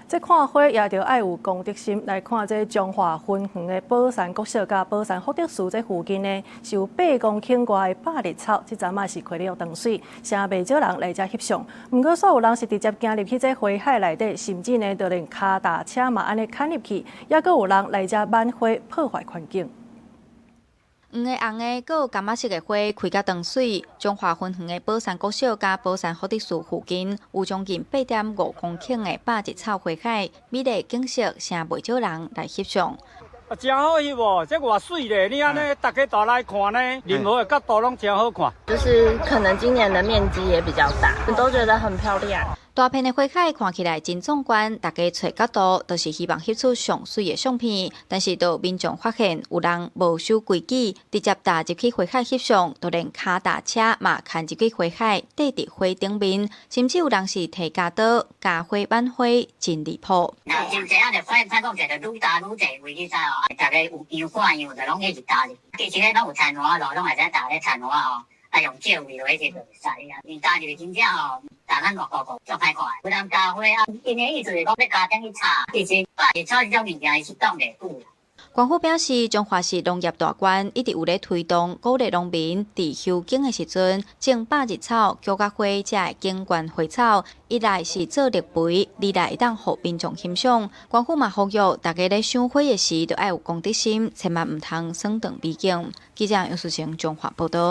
這看花也著愛有公德心。來看這彰化芬園的寶山國小佮寶山福德祠這附近呢，是有8公頃外的百日草，這陣仔是開了當媠，誠袂少人來遮翕相。毋過煞有人是直接行入去這花海內底，甚至呢，就連跤踏車嘛按呢牽入去，抑閣有人來遮挽花破壞環境。黃的、紅的，閣有柑仔色的花開甲當媠。彰化芬園的寶山國小佮寶山福德祠附近，有將近8.5公頃的百日草花海，美麗景色，誠袂少人來翕相。啊，誠好翕哦，這偌媠咧！你按呢，逐家都來看呢，任何的角度攏誠好看。就是可能今年的面積也比較大，都覺得很漂亮。大片的花海看起來真壯觀，大家揣角度都是希望翕出上媠的相片。但是，就民眾發現有人無守規矩，直接踏入去花海翕相，就連跤踏車嘛牽入去花海，綴佇花頂面，甚至有人是提鉸刀鉸花挽花，真離譜。若真濟啊，就反反講者就愈踏愈濟位去使哦，逐家有樣看樣，就攏一直踏入。其實彼攏有田岸路，攏會使踏咧田岸吼，啊用借位落去就會使啊。因踏入去真正吼，踏咱偌高高，足歹看。有人鉸花啊，𪜶的意思是講欲鉸頂去插，其實百日草這種物件，伊是擋袂久。縣府表示，彰化是農業大縣，一直有咧推動鼓勵農民佇修景的時陣種百日草、菊仔花這的景觀花草，一來是做綠肥，二來會當予民眾欣賞。縣府嘛呼籲大家咧賞花的時，著愛有公德心，千萬毋通損斷美景。記者楊淑晴彰化報導。